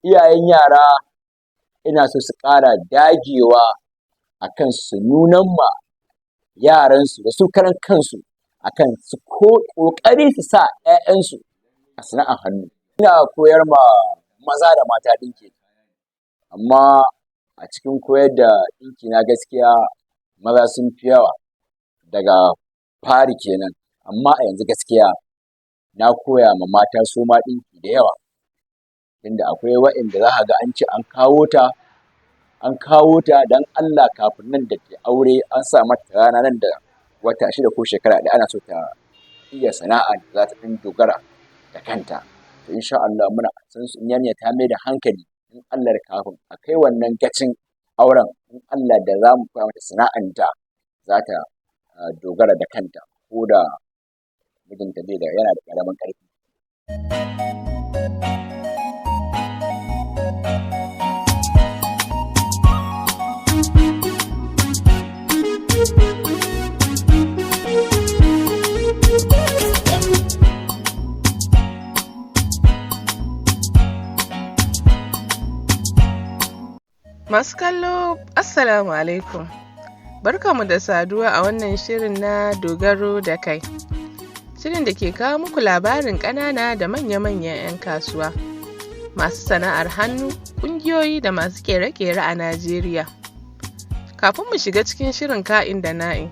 Iyayen yara ina so su ƙara dagewa akan su nunan ma yaransu da su karan kansu akan su ko ƙoƙari su sa 'ya'yansu a sana'ar hannu. Ina koyar ma maza da mata ɗinki, amma a cikin koyar da ɗinki na gaskiya maza sun fi yawa daga fari kenan. Amma a yanzu gaskiya na koya ma mata su ma ɗinki da yawa, inda akwai wa'inda za ka ga an ce an kawo ta, an kawo ta don Allah kafin nan da ta aure an sa mata rana nan da wata 6 ko shekara 1 ana so ta iya sana'a da za ta ɗan dogara da kanta. To insha Allah muna san su in yarinya ta mai da hankali, in Allah da kafin a kai wannan gacin auren, in Allah da za mu koya mata sana'an da za ta dogara da kanta ko da mijinta bai da yana da ƙaramin ƙarfi. Masu kallo, Assalamu alaikum. Barkanmu da saduwa a wannan shirin na dogaro da kai. Shirin da ke kawo muku labarin ƙanana da manya-manyan 'yan kasuwa, masu sana'ar hannu, ƙungiyoyi da masu ƙere-ƙere a Najeriya. Kafin mu shiga cikin shirin ka'in da na'in,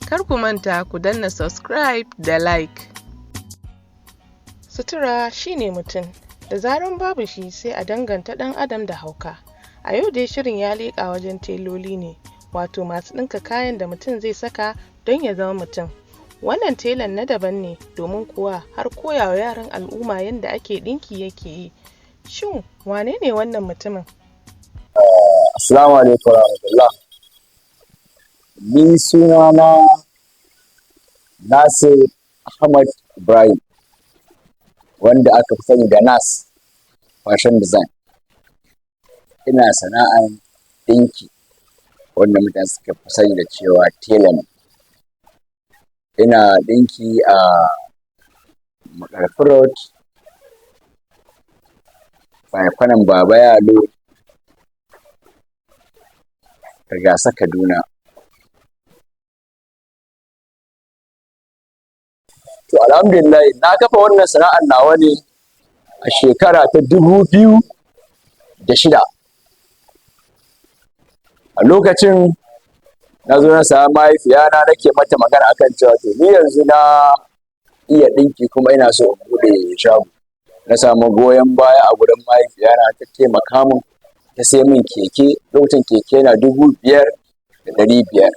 kar ku manta ku danna subscribe da like. Sutura shi ne mutum, da zaran babu shi sai a danganta ɗan adam da hauka. A yau dai shirin ya leƙa wajen teloli ne, wato masu ɗinka kayan da mutum zai saka don ya zama mutum. Wannan telan na daban ne, domin kuwa har koya wa yaran al'umma yadda ake ɗinki yake yi. Shin wane ne wannan mutumin? Assalamu alaikum warahmatullah. Ni sunana Nasir Ahmad Ibrahim, wanda aka fi sani da Nas Fashion Design. Ina sana'an ɗinki wanda mutane suka fi sani da cewa tela ne. Ina ɗinki a Maƙarfi Road, by kwanan Baba Yalo, Rigasa, Kaduna. To alhamdulillah na kafa wannan sana'ar nawa ne a shekara ta 2006. A lokacin na zo na sami mahaifiyana nake mata magana akan cewa to ni yanzu na iya ɗinki kuma ina so in buɗe shago. Na samu goyon baya a gurin mahaifiyana, ta taimaka min ta sai min keke, lokacin keke yana 5,500.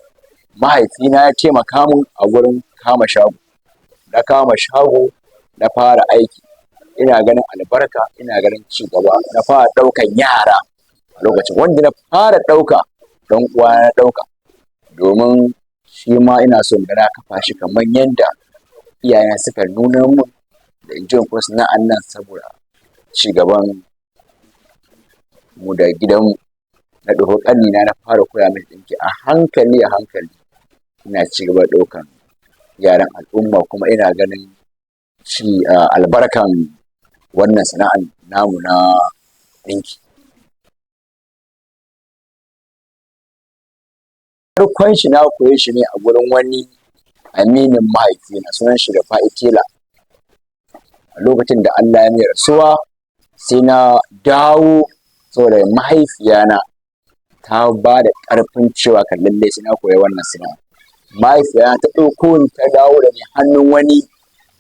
Mahaifina ya taimaka min a gurin kama shago. Na kama shago na fara aiki, ina ganin albarka, ina ganin ci gaba. Na fara ɗaukan yara a lokacin, wanda na fara ɗauka ɗan uwana na ɗauka, domin shi ma ina so in ga na kafa shi kamar yanda iyayena suka nuna min da in je in koyi sana'an nan saboda ci gaban mu da gidanmu. Na ɗauki ƙanina na fara koya mai ɗinki a hankali a hankali, ina ci gaba da ɗaukan yaran al'umma kuma ina ganin ci albarkan wannan sana'an namu na ɗinki. Farkon shi na koye shi ne a gurin wani aminin mahaifina, sunan shi Rufa'i Tela. A lokacin da Allah ya mai rasuwa sai na dawo saboda mahaifiyana ta ba da ƙarfin cewa kan lallai sai na koyi wannan sana'a. Mahaifiyana ta ɗauko ni ta dawo da ni hannun wani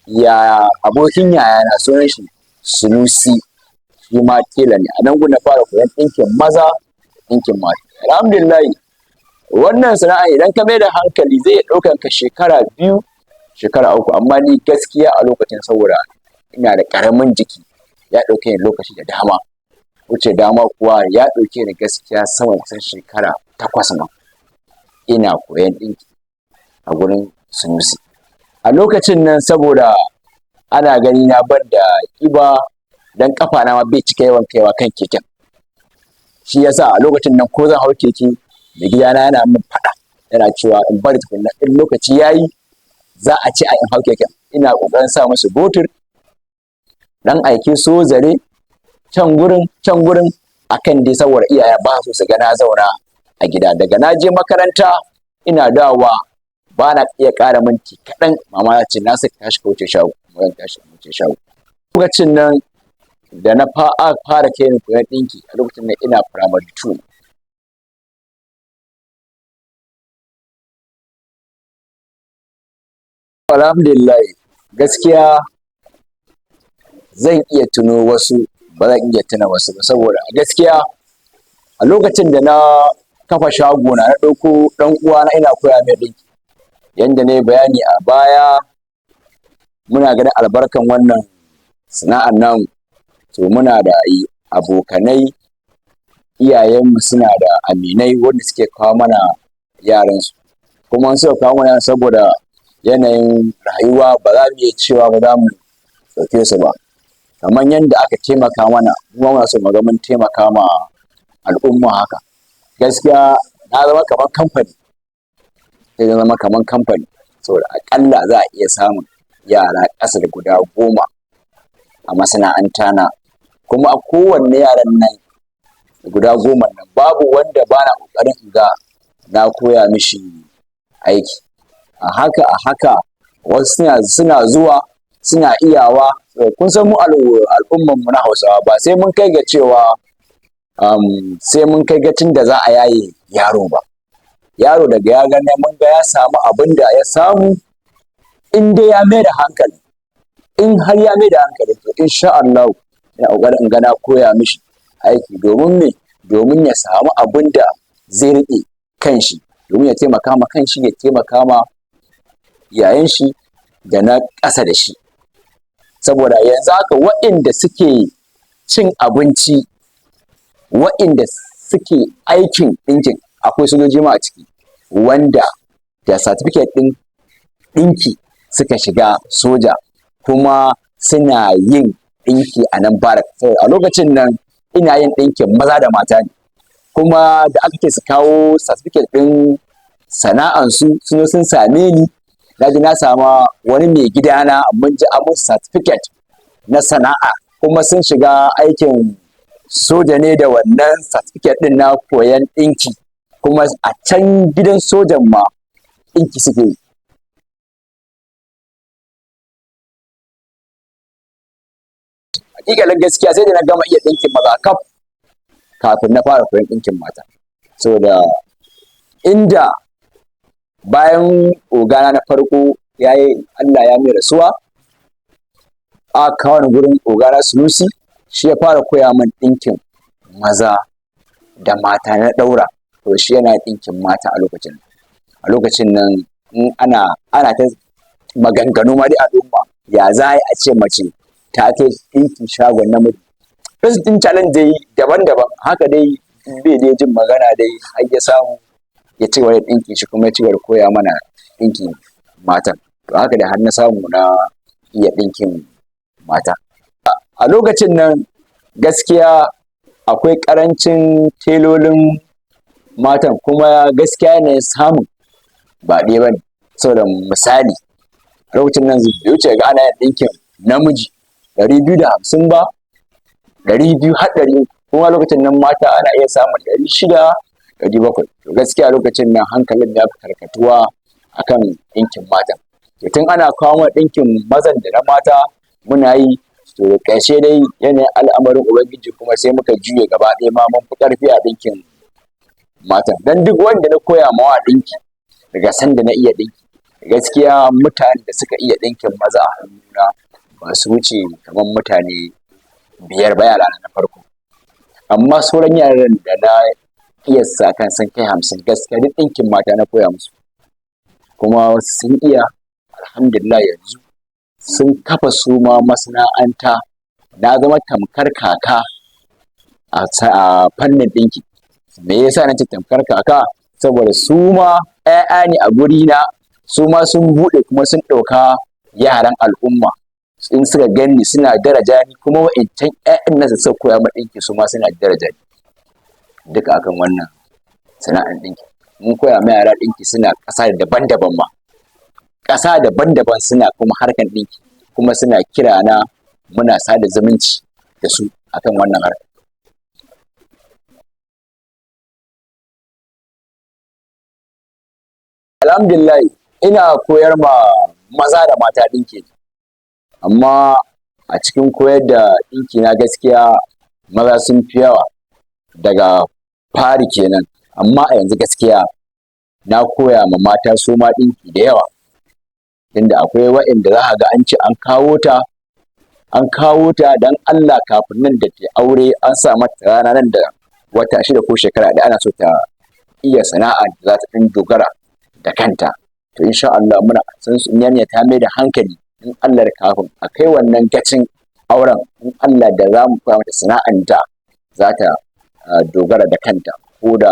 ya abokin yayana, sunan shi Sunusi, shi ma tela ne. A nan gun na fara koyon ɗinkin maza, ɗinkin mata. Alhamdulillah wannan sana'a idan ka mai da hankali zai iya ɗaukan ka shekara 2, shekara 3, amma ni gaskiya a lokacin saboda ina da ƙaramin jiki ya ɗauke ni lokaci da dama. Wuce dama kuwa ya ɗauke ni gaskiya sama kusan shekara 8 ma ina koyon ɗinki a gurin Sunusi. A lokacin nan saboda ana gani na ban da ƙiba, dan ƙafa na ma bai cika yawan kaiwa kan keken. Shi yasa a lokacin nan ko zan hau keke, mai gidana yana min faɗa, yana cewa in bari tukunna in lokaci yayi za a ce a in hau keken. Ina ƙoƙarin sa musu botur, ɗan aike so zare, Can gurin, can gurin, akan dai saboda iyaye ba su su ga na zauna a gida. Daga na je makaranta ina dawowa, ba na iya ƙara minti kaɗan, mama za ce na saka tashi ka wuce shago. Zan tashi in wuce shago. Lokacin nan da na fara kai ni koyon ɗinki, a lokacin nan ina primary 2. Alhamdulillah, gaskiya zan iya tuno wasu, ba zan iya tuna wasu ba, saboda gaskiya a lokacin da na kafa shagona, na ɗauko ɗan uwana ina koya mai ɗinki. Yanda na yi bayani a baya, muna ganin albarkan wannan sana'ar namu. To, muna da abokanai, iyayenmu suna da aminai wanda suke kawo mana yaransu. Kuma in suka kawo mana, saboda yanayin rayuwa, ba za mu iya cewa ba za mu ɗauke su ba. Kamar yanda aka taimaka mana, mu ma muna so mu ga mun taimaka ma al'umma. Haka gaskiya na zama kamar kamfani, sai na zama kamar kamfani, saboda aƙalla za a iya samun yara ƙasa da guda 10 a masana'anta na. Kuma a kowanne yaran nan guda 10 nan, babu wanda ba na ƙoƙarin in ga na koya mishi aiki. A haka a haka, wasu suna zuwa suna iyawa. Kun san mu al'umman mu na Hausawa, ba sai mun kai ga cewa sai mun kai gacin da za a yaye yaro ba. Yaro daga ya ga mun ga ya samu abin da ya samu, in dai ya mai da hankali, in har ya mai da hankali, to insha Allah ina ƙoƙarin in ga na koya mishi aiki. Domin me? Domin ya samu abin da zai riƙe kanshi, domin ya taimaka ma kanshi, ya taimaka ma yayan shi da na ƙasa da shi. Saboda yanzu haka waɗanda suke cin abinci, waɗanda suke aikin ɗinkin, akwai sojoji ma a ciki wanda da certificate ɗin ɗinki suka shiga soja, kuma suna yin ɗinki a nan barrack. Saboda a lokacin nan ina yin ɗinkin maza da mata ne. Kuma da aka ce su kawo certificate ɗin sana'ansu, sun zo sun same ni. Na ji na sama wani mai gidana, mun ji an musu certificate na sana'a, kuma sun shiga aikin soja ne da wannan certificate ɗin na koyan ɗinki. Kuma a can gidan sojan ma ɗinki suke yi. Haƙiƙanin gaskiya, sai da na gama iya ɗinkin maza kaf kafin na fara koyon ɗinkin mata. Saboda inda bayan ogana na farko ya yi, Allah ya mai rasuwa, aka kawo ni gurin ogana Sunusi, shi ya fara koya min ɗinkin maza da mata na ɗaura. To, shi yana ɗinkin mata a lokacin. A lokacin nan in ana ta maganganu ma dai al'umma, ya za a ce mace ta kai ɗinki shagon namiji? First ɗin challenge dai daban-daban haka dai, bai dai jin magana dai, har ya samu ya ci gaba da ɗinki shi, kuma ya ci gaba da koya mana ɗinkin matan. To, haka dai har na samu na iya ɗinkin mata. A lokacin nan gaskiya akwai ƙarancin telolin matan, kuma gaskiya yanayin samun ba ɗaya ba ne. Saboda misali, a lokacin nan bai wuce ga ana yin ɗinkin namiji 250 ba, 200 har 300. Kuma lokacin nan mata ana iya samun 600, 700. To, gaskiya lokacin nan hankalin ya fi karkatuwa akan ɗinkin matan. To, tun ana kawo mana ɗinkin mazan da na mata muna yi. To, ƙarshe dai yanayin al'amarin Ubangiji kuma sai muka juye gaba ɗaya ma mun fi ƙarfi a ɗinkin matan. Dan duk wanda na koya mawa ɗinki, daga sanda na iya ɗinki, gaskiya mutanen da suka iya ɗinkin maza a hannuna ba su wuce kamar mutane 5 ba, yara na farko. Amma sauran yaran da na ƙiyasta kan sun kai 50, gaskiya duk ɗinkin mata na koya musu, kuma sun iya, alhamdulillah. Yanzu sun kafa su ma masana'anta. Na zama tamkar kaka a fannin ɗinki. Me yasa na ce tamkar kaka? Saboda su ma 'ya'ya ne a gurina, su ma sun buɗe kuma sun ɗauka yaran al'umma. In suka ganni suna daraja ni, kuma wa'incan 'ya'yan nasu suka koya ma ɗinki su ma suna daraja ni. Duka akan wannan sana'ar ɗinki mun koya ma yara ɗinki, suna ƙasa daban-daban ma, ƙasa daban-daban, suna kuma harkan ɗinki, kuma suna kira na, muna sada zumunci da su. akan wannan harka. Alhamdulillah, ina koyar ma maza da mata ɗinki, amma a cikin koyar da ɗinki na gaskiya maza sun fi yawa daga fari kenan. Amma a yanzu gaskiya na koya ma mata su ma ɗinki da yawa, tunda akwai waɗanda za ka ga an ce an kawo ta, an kawo ta don Allah kafin nan da ta aure an sa mata rana nan da wata 6 ko shekara 1 ana so ta iya sana'a da za ta ɗan dogara da kanta. To insha Allah muna san su yarinya ta mai da hankali, in Allah da kafin a kai wannan gacin auren, in Allah da za mu koya mata sana'an da za ta dogara da kanta, ko da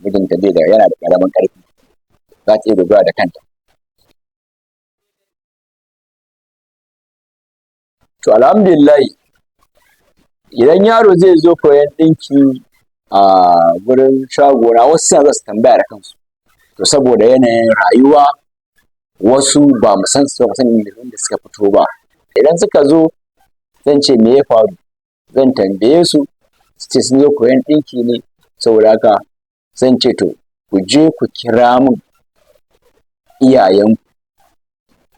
mijinta bai da, yana da ƙaramin ƙarfi, za ta iya dogara da kanta. To alhamdulillah, idan yaro zai zo koyan ɗinki a gurin shagona, wasu suna zuwa su tambaya da kansu. To saboda yanayin rayuwa, wasu ba mu san su ba, san inda suka fito ba. Idan suka zo zan ce me ya faru, zan tambaye su, su ce sun zo koyan ɗinki ne. Saboda haka zan ce to ku je ku kira min iyayenku.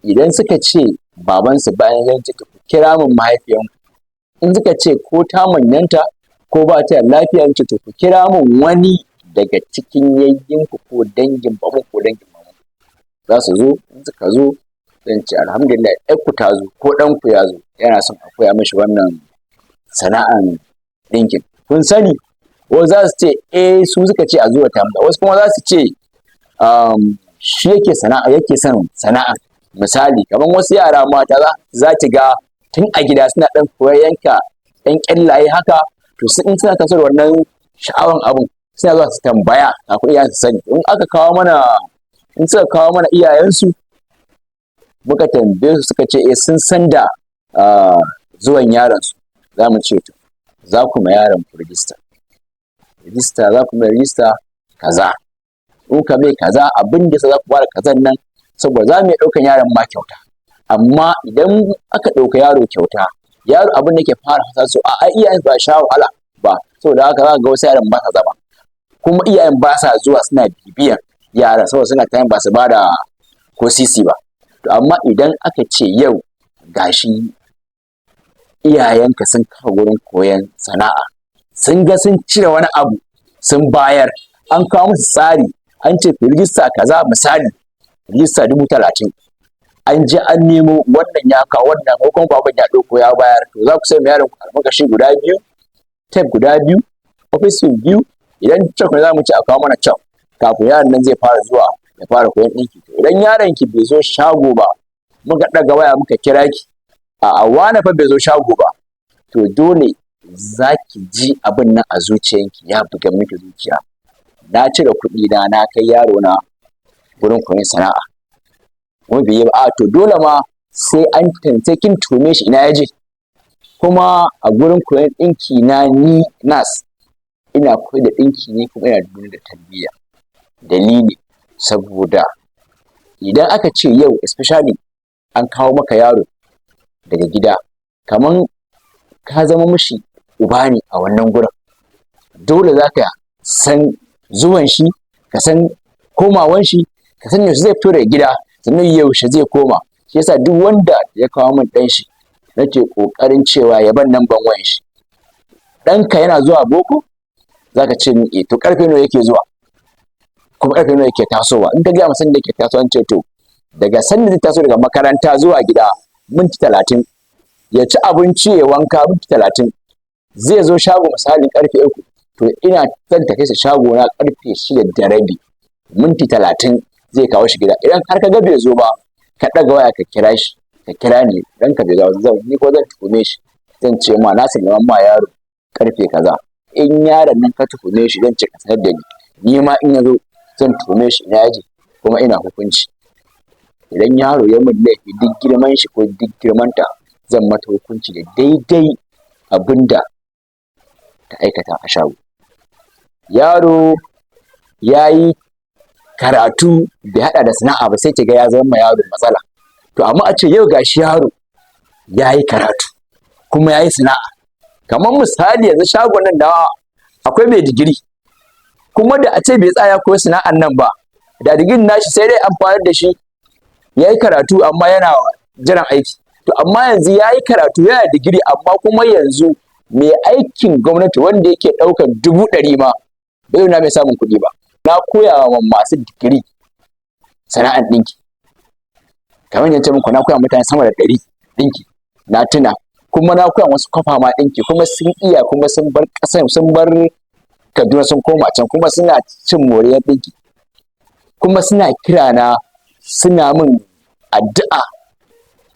Idan suka ce babansu bayan, zan ce to ku kira min mahaifiyanku. In suka ce ko ta manyanta ko ba ta da lafiya, zan ce to ku kira min wani daga cikin yayyinku ko dangin babanku ko dangin mamanku. Za su zo. In suka zo zan ce alhamdulillah, ƴarku ta zo ko ɗanku ya zo, yana son a koya mishi wannan sana'an ɗinkin. Kun sani, wasu za su ce eh, su suka ce a zo a tambaya, wasu kuma za su ce shi yake sana'a, yake son sana'a. Misali kamar wasu yara mata za ki ga tun a gida suna ɗan koyan yanka ɗan ƙyallaye haka. To in suna taso da wannan sha'awan abun, suna zuwa su tambaya kafin iyayen su sani. In aka kawo mana, in suka kawo mana iyayensu, muka tambaye su, suka ce eh, sun san da zuwan yaron su, za mu ce to za ku ma yaron ku rijista, rijista za ku mai rijista kaza. In ka mai kaza, abin da za ku bada kazan nan, saboda za mu iya ɗaukan yaron ma kyauta. Amma idan aka ɗauka yaro kyauta, yaro abin da ke fara hasa a ai iyayen ba sha wahala ba. Saboda haka za ka ga wasu yaran ba sa zama, kuma iyayen ba sa zuwa suna bibiyan yaran, saboda suna tayin ba su ba da ko sisi ba. To amma idan aka ce yau gashi iyayenka sun kawo gurin koyon sana'a, sun ga sun cire wani abu sun bayar, an kawo musu tsari, an ce ku rijista kaza, misali rijista 30,000, an je an nemo, wannan ya kawo wannan, ko kuma baban ya ɗauko ya bayar, to za ku sai ma yaron ku almakashi guda 2, tape guda 2, office 2. Idan chalk ne, za mu ce a kawo mana chalk kafin yaron nan zai fara zuwa ya fara koyon ɗinki. To idan yaron ki bai zo shago ba, muka ɗaga waya muka kira ki, a wane fa bai zo shago ba, to dole za ki ji abin nan a zuciyanki ya buga miki zuciya: na cire kuɗi na, na kai yaro na gurin koyon sana'a, kuma bai yi ba. A to dole ma sai an tantance, kin tuhume shi ina ya je. Kuma a gurin koyon ɗinki na, ni nas ina koyar da ɗinki ne, kuma ina da tarbiyya. Dalili, saboda idan aka ce yau especially an kawo maka yaro daga gida, kaman ka zama mishi uba ne a wannan gurin. Dole za ka san zuwan shi, ka san komawan shi, ka san yaushe zai fito daga gida, sannan yaushe zai koma. Shi yasa duk wanda ya kawo min ɗan shi, nake ƙoƙarin cewa ya ban namban wayan shi. Ɗanka yana zuwa boko? Zaka ce min eh. To ƙarfe nawa yake zuwa, kuma ƙarfe nawa yake tasowa? In ka gaya min sanda yake tasowa, in ce to daga sanda zai taso daga makaranta zuwa gida minti 30, ya ci abinci, ya wanka minti 30, zai zo shago misalin ƙarfe 3. To ina zan tafi shi shago na ƙarfe 6:30, minti 30 zai kawo shi gida. Idan har ka ga bai zo ba, ka ɗaga waya ka kira shi, ka kira ni, ɗanka bai zo, zan ni ko zan tuhume shi, zan ce ma na sallama ma yaro ƙarfe kaza. In yaron nan ka tuhume shi, zan ce ka sanar da ni. Ni ma in ya zo zan tuhume shi ina ya je. Kuma ina hukunci. Idan yaro ya min laifi, duk girman shi ko duk girmanta, zan mata hukunci da daidai abin da ta aikata a shago. Yaro ya yi karatu bai haɗa da sana'a ba, sai ki ga ya zama ma yaro matsala. To amma a ce yau gashi yaro ya yi karatu kuma ya yi sana'a, Kamar misali yanzu shagon nan da akwai mai digiri, kuma da a ce bai tsaya koyi sana'an nan ba, da digirin nashi sai dai amfani da shi ya yi karatu amma yana jiran aiki. To amma yanzu ya yi karatu, yana digiri, amma kuma yanzu mai aikin gwamnati wanda yake ɗaukar 100,000 ma bai na mai samun kuɗi ba. Na koya wa masu digiri sana'an ɗinki. Kamar yadda muku, na koya mutane sama da 100 ɗinki, na tuna, kuma na koya wasu kwafa ma ɗinki, kuma sun iya, kuma sun bar ƙasar, sun bar Kaduna, sun koma can, kuma suna cin moriyar ɗinki, kuma suna kira na, suna min addu'a,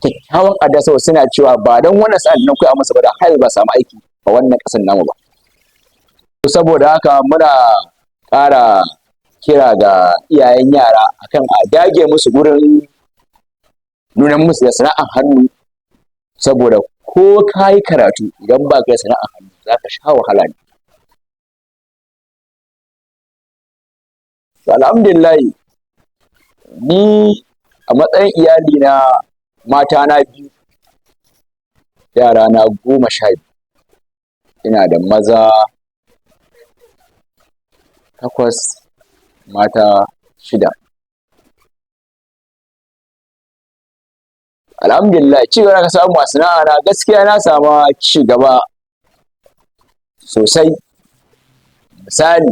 kyakkyawan addu'a, saboda suna cewa ba don wannan sa'an na koya masa ba, da har ba samu aiki a wannan ƙasar namu ba. Saboda haka muna ƙara kira ga iyayen yara akan a dage musu gurin nuna musu da sana'ar hannu, saboda ko ka yi karatu, idan ba ka da sana'ar hannu, za ka sha wahala ne. To alhamdulillah, ni a matsayin iyali na, mata na biyu, yara na 12, ina da maza takwas, mata shida. Alhamdulillah, ci gaba da aka samu a sana'a na, gaskiya na samu ci gaba sosai. Misali,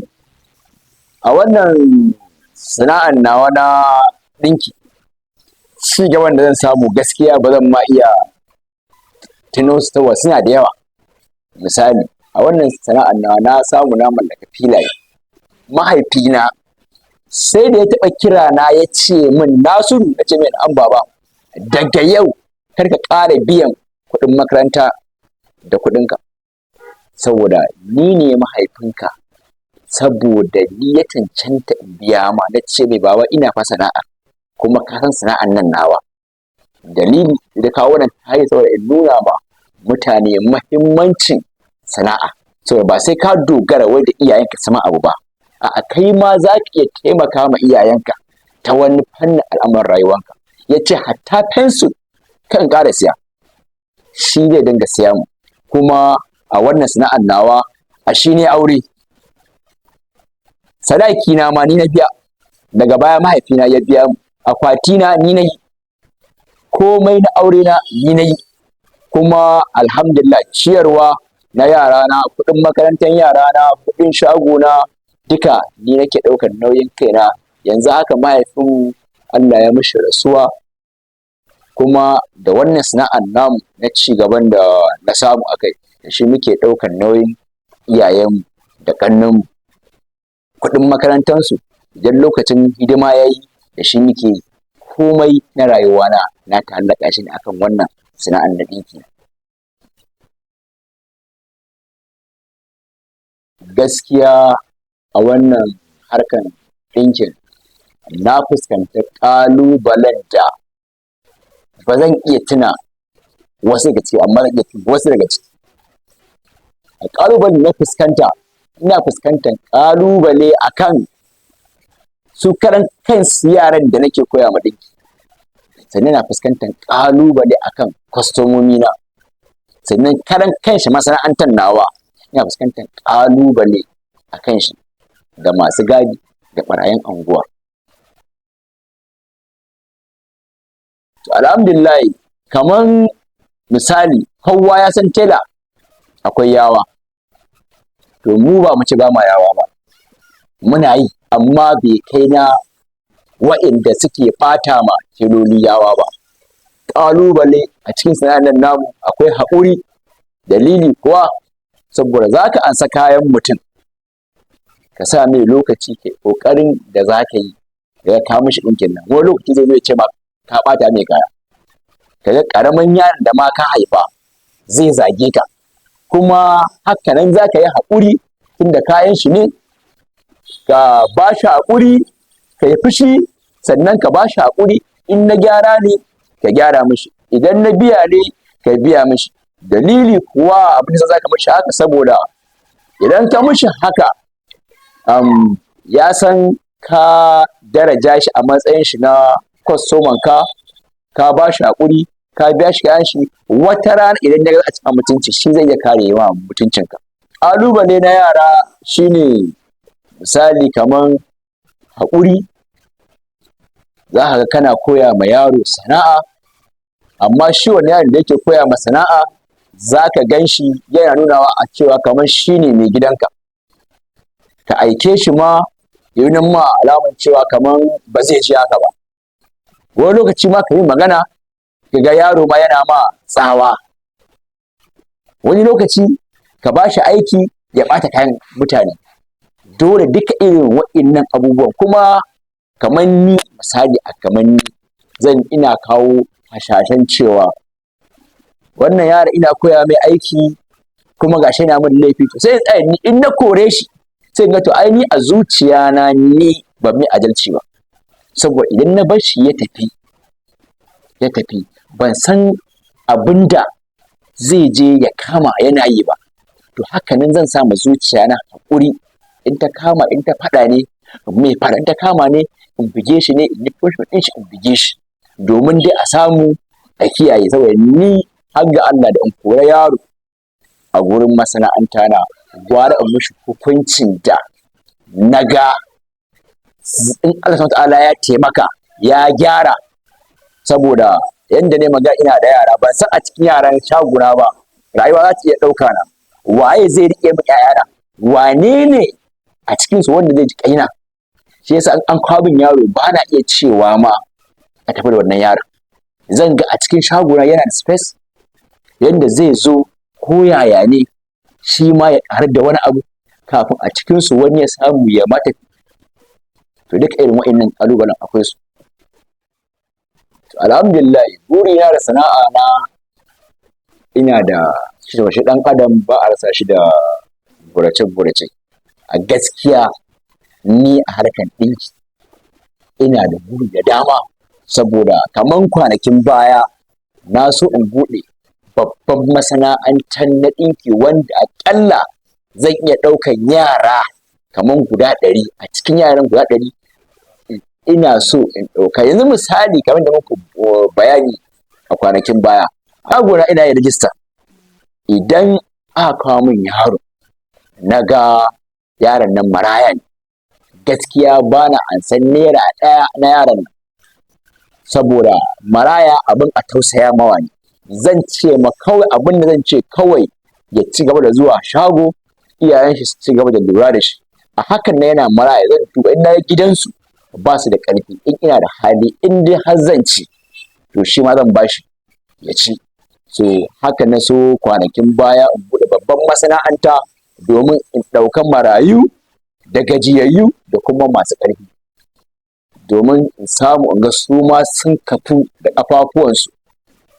a wannan sana'an nawa na ɗinki, ci gaban da zan samu gaskiya ba zan ma iya tuno su saboda suna da yawa. Misali, a wannan sana'an nawa na samu na mallaki filaye. Mahaifina sai da ya taɓa kira na ya ce min, "Nasiru," na ce mai, "Na'am baba," "daga yau kar ka ƙara biyan kuɗin makaranta da kuɗinka, saboda ni ne mahaifinka, saboda ni ya cancanta in biya ma." Na ce mai, "Baba, ina fa sana'a, kuma ka san sana'an nan nawa." Dalili da kawo wannan tarihi, saboda in nuna ma mutane mahimmancin sana'a, saboda ba sai ka dogara wai da iyayenka sama abu ba, a'a, kai ma za ka iya taimaka ma iyayenka ta wani fannin al'amuran rayuwanka. Ya ce hatta fensir kan ƙara siya, shi zai dinga siya mu. Kuma a wannan sana'ar nawa a shi ne aure, sadaki na ma ni na biya, daga baya mahaifina ya biya mu, akwati na ni na yi, komai na aure na ni na yi. Kuma alhamdulillah, ciyarwa na yara na, kuɗin makarantar yara na, kuɗin shago na, duka ni nake ɗaukar nauyin kaina. Yanzu haka mahaifinmu Allah ya mishi rasuwa, kuma da wannan sana'ar namu na ci gaban da na samu a kai, da shi muke ɗaukar nauyin iyayenmu da ƙannenmu, kuɗin makarantansu idan lokacin hidima ya yi, da shi muke yi. Komai na rayuwana na ta'allaka shi ne akan wannan sana'ar na ɗinki. Gaskiya a wannan harkan ɗinkin na fuskanci ƙalubalen da ba zan iya tuna wasu daga ciki, amma zan iya tuna wasu daga ciki. A ƙalubalen da na fuskanta, ina fuskantar ƙalubale akan su karan kansu yaran da nake koya ma ɗinki, sannan ina fuskantar ƙalubale akan kwastomomi na, sannan karan kanshi masana'antar nawa ina fuskantar ƙalubale akan shi, da masu gadi da ɓarayin anguwa. To alhamdulillah, kaman misali, kowa ya san tela akwai yawa, to mu ba mu ci ba ma yawa ba, muna yi, amma bai kai na wa'inda suke ɓata ma teloli yawa ba. Ƙalubale a cikin sana'ar nan namu akwai haƙuri. Dalili kuwa, saboda za ka ansa kayan mutum, ka sa mai lokaci, kai ƙoƙarin da za ka yi ka ka mishi ɗinkin nan, wani lokaci zai zo ya ce ma ka ɓata mai kaya. Kaga ƙaramin yaron da ma ka haifa zai zage ka, kuma haka nan za ka yi haƙuri, tunda kayan shi ne, ka ba shi haƙuri, ka yi fushi, sannan ka ba shi haƙuri. In na gyara ne, ka gyara mishi, idan na biya ne, ka biya mishi. Dalili kuwa abin da za ka mishi haka, saboda idan ka mishi haka, ya san ka daraja shi a matsayin shi na kwastoman ka, ka ba shi haƙuri. Ka biya shi kayan shi. Wata rana idan ya ga a cikin mutunci, shi zai iya kare wa mutuncinka. Ƙalubale na yara shine misali kaman haƙuri. Za ka ga kana koya ma yaro sana'a, amma shi wannan yaron da yake koya ma sana'a, za ka gan shi yana nunawa a cewa kamar shi ne mai gidanka. Ka aike shi ma, ya nuna ma alaman cewa kamar ba zai ji haka ba. Wani lokaci ma ka yi magana, ka ga yaro ma yana ma tsawa. Wani lokaci ka ba shi aiki, ya ɓata kayan mutane. Dole duka irin wa'innan abubuwan. Kuma kamar ni, misali, a kamar ni zan ina kawo hasashen cewa wannan yaro ina koya mai aiki, kuma gashi yana min laifi, to sai in tsaya ni in na kore shi, sai in ga to ai ni a zuciya na ni ban mai adalci ba, saboda idan na bar shi ya tafi, ban san abin da zai je ya kama yana yi ba. To haka nan zan sa ma zuciya na haƙuri. In ta kama, in ta faɗa ne, in mai faɗa. In ta kama ne in buge shi ne, in yi punishment ɗin shi, in buge shi, domin dai a samu a kiyaye. Saboda ni har ga Allah, da in kora yaro a gurin masana'anta na, gwara in mishi hukuncin da na ga in Allah Subhanahu ta'ala ya taimaka ya gyara. Saboda yanda ne magana, ina da yara, ban san a cikin yaran shaguna ba, rayuwa za ta iya ɗauka na, waye zai riƙe min ƴaƴana? Wane ne a cikin su wanda zai ji ƙaina? Shi yasa in an kawo min yaro, ba na iya cewa ma a tafi da wannan yaron. Zan ga a cikin shagona yana da space yanda zai zo, ko yaya ne shi ma ya ƙaru da wani abu kafin a cikinsu wani ya samu ya mata. To duka irin wa'innan ƙalubalen akwai su. To alhamdulillah, burina da sana'a na, ina da shi. Ɗan adam ba a rasa shi da burace-burace. A gaskiya ni a harkar ɗinki ina da buri da dama, saboda kaman kwanakin baya na so in buɗe babban masana'antar na ɗinki, wanda aƙalla zan iya ɗaukan yara kaman guda 100. A cikin yaran guda 100, ina so in ɗauka yanzu, misali kamar da muku bayani a kwanakin baya, shagona ina yin rijista. Idan aka kawo min yaro, na ga yaron nan maraya ne, gaskiya ba na ansan naira ɗaya na yaron nan, saboda maraya abin a tausaya mawa ne. Zan ce ma kawai, abin da zan ce kawai, ya ci gaba da zuwa shago, iyayen shi su ci gaba da lura da shi. A hakan nan yana maraya, zan duba in na gidansu ba su da ƙarfi, in ina da hali, in dai har zan ci, to shi ma zan bashi ya ci. So haka na so kwanakin baya in buɗe babban masana'anta domin in ɗauka marayu da gajiyayyu da kuma masu ƙarfi, domin in samu in ga su ma sun kafu da ƙafafuwansu,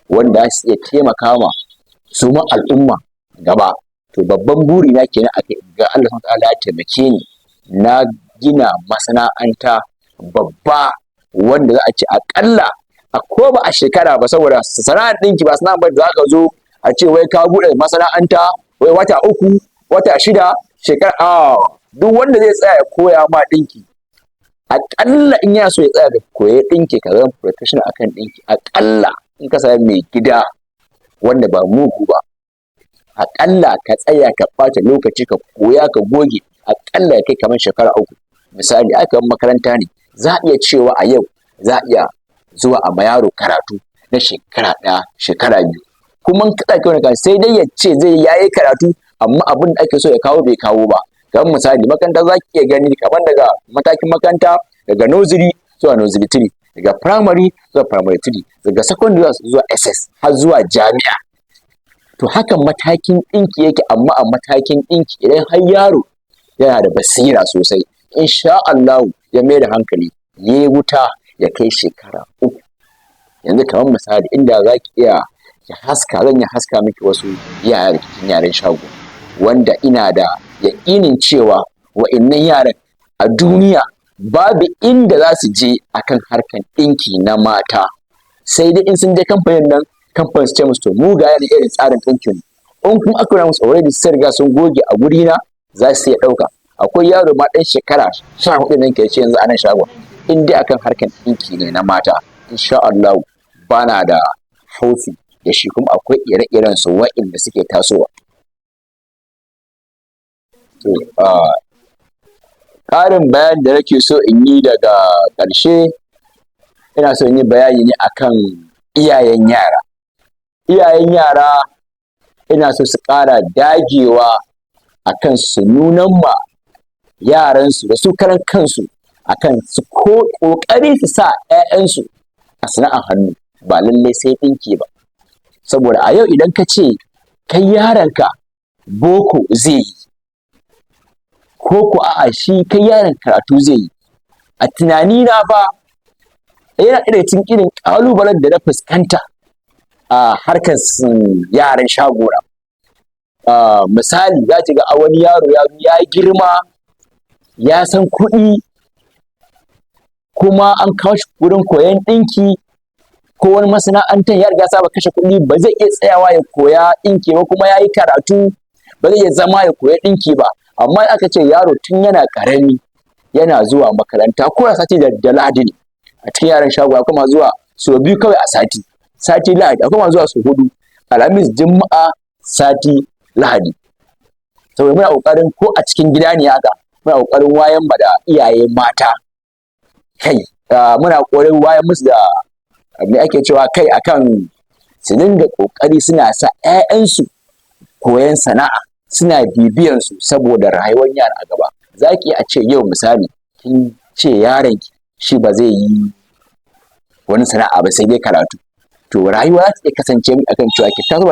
wanda za su iya taimaka ma su ma al'umma gaba. To babban burina kenan a ga Allah Subhanahu ta'ala ya taimake ni na gina masana'anta babba, wanda za a ce aƙalla a ko ba a shekara ba, saboda sana'ar ɗinki ba sana'a ba da za ka zo a ce wai ka buɗe masana'anta wai wata 3, wata 6, shekara. A duk wanda zai tsaya ya koya ma ɗinki, aƙalla in yana so ya tsaya da koyi ɗinki, ka zama professional akan ɗinki, aƙalla in ka sami mai gida wanda ba mugu ba, aƙalla ka tsaya ka ɓata lokaci ka koya ka goge, aƙalla ya kai kamar shekara 3. Misali, ai kamar makaranta ne, za a iya cewa a yau za a iya zuwa a ma yaro karatu na shekara 1, shekara 2. Kuma in ka ɗauki wani, sai dai ya ce zai yayi karatu, amma abin da ake so ya kawo bai kawo ba. Kamar misali makaranta, za ki iya gani kamar daga matakin makaranta, daga nursery zuwa nursery 3, daga primary zuwa primary 3, daga secondary zuwa SS, har zuwa jami'a. To haka matakin ɗinki yake. Amma a matakin ɗinki, idan har yaro yana da basira sosai, insha Allahu ya mai da hankali, ya yi wuta, ya kai shekara 3. Yanzu kamar misali, inda za ki iya ki haska, zan iya haska miki wasu yara da cikin yaran shago, wanda ina da yaƙinin cewa wa'innan yaran a duniya babu inda za su je akan harkan ɗinki na mata, sai dai in sun je kamfanin nan, kamfanin su ce musu, "To mu ga yanayin irin tsarin ɗinkin mu." In kuma aka nuna musu, already sun riga sun goge a guri na, za su iya ɗauka. Akwai yaro ma ɗan shekara 14 nan ke ce yanzu a nan shagon, in dai akan harkan ɗinki ne na mata, insha Allah bana da haufi da shi, kuma akwai ire-iren su wa'inda suke tasowa. To, ƙarin bayani da nake so in yi daga ƙarshe, ina so in yi bayani ne akan iyayen yara. Iyayen yara, ina so su ƙara dagewa akan su nunan ma yaransu da su karan kansu akan su ko ƙoƙari su sa 'ya'yansu a sana'ar hannu, ba lallai sai ɗinki ba. Saboda a yau idan ka ce kai yaronka boko zai yi, ko ko a'a, shi kai yaron karatu zai yi, a tunanina fa yana ɗaya daga cikin irin ƙalubalen da na fuskanta a harkar yaran shagona. Misali, za ki ga wani yaro ya zo ya girma, ya san kuɗi, kuma an kawo shi wurin koyon ɗinki ko wani masana'antar, ya riga ya saba kashe kuɗi, ba zai iya tsayawa ya koya ɗinki ba, kuma ya yi karatu, ba zai iya zama ya koya ɗinki ba. Amma aka ce yaro tun yana ƙarami yana zuwa makaranta, ko da sati da Lahadi ne. A cikin yaran shago akwai masu zuwa sau biyu kawai a sati, sati, Lahadi. Akwai masu zuwa sau huɗu, Alhamis, Juma'a, sati, Lahadi. Saboda muna ƙoƙarin, ko a cikin gida ne haka, muna ƙoƙarin wayan ma da iyaye mata kai, muna ƙoƙarin wayar musu da, me ake cewa, kai akan su dinga ƙoƙari suna sa 'ya'yansu koyon sana'a, suna bibiyan su, saboda rayuwar yara a gaba. Za ki a ce yau, misali, kin ce yaronki shi ba zai yi wani sana'a ba sai dai karatu. To, rayuwa za ta iya kasance akan cewa ki taso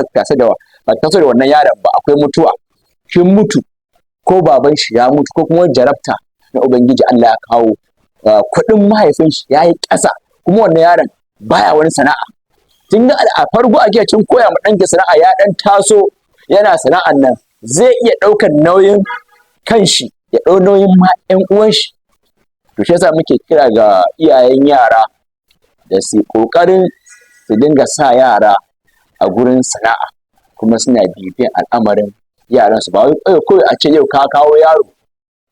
ba taso da wannan yaron ba, akwai mutuwa, kin mutu, ko baban shi ya mutu, ko kuma jarabta na Ubangiji Allah ya kawo, kuɗin mahaifin shi ya yi ƙasa, kuma wannan yaron baya wani sana'a. Kin ga a farko a kin koya ma ɗanki sana'a, ya ɗan taso yana sana'an nan, zai iya ɗaukar nauyin kanshi, ya ɗau nauyin ma ƴan uwan shi. To, shi yasa muke kira ga iyayen yara da su ƙoƙarin su dinga sa yara a gurin sana'a, kuma suna bibiyan al'amarin yaran su. Ba wai kawai a ce yau ka kawo yaro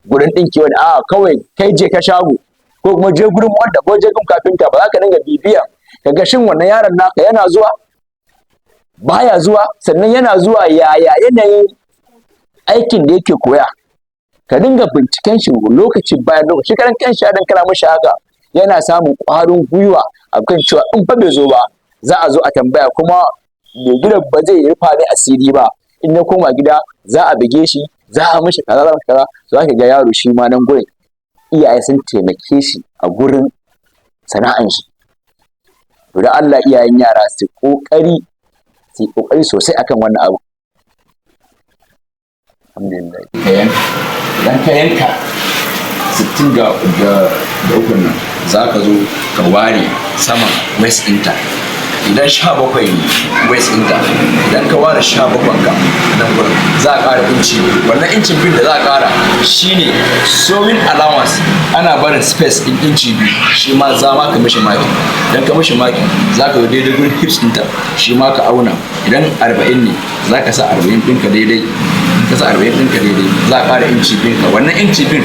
gurin ɗinki, wani a'a, kawai kai je ka shago, ko kuma je gurin wanda, ko je gun kafinta, ba za ka dinga bibiyan ka ga shin wannan yaron naka yana zuwa, baya zuwa, sannan yana zuwa, yaya yanayin aikin da yake koya. Ka dinga binciken shi lokaci bayan lokaci. Karan kanshi dan kana mishi haka, yana samun ƙwarin gwiwa akan cewa in fa bai zo ba, za a zo a tambaya, kuma mai gidan ba zai rufa mai asiri ba. In ya koma gida za a buge shi, za a mishi kaza, za a mishi kaza. Za ka ga yaro shi ma nan gurin iyaye sun taimake shi a gurin sana'an shi. To, da Allah iyayen yara su ƙoƙari sosai akan wannan abu. Alhamdulillah. Ka yanka, idan ka yanka 63 nan, za ka zo ka ware saman waist ɗinta. Idan 17 ne waist ɗinta, idan ka ware 17 ka nan gurin, za a ƙara inci 2. Wannan incin biyun da za a ƙara shine sewing allowance. Ana barin space ɗin inci 2. Shi ma za ma ka mishi marking. Idan ka mishi marking, za ka zo daidai gurin hips ɗinta, shi ma ka auna. Idan 40 ne, za ka sa 40 ɗinka daidai. In ka sa 40 ɗinka daidai, za a ƙara inci biyun ka. Wannan inci biyun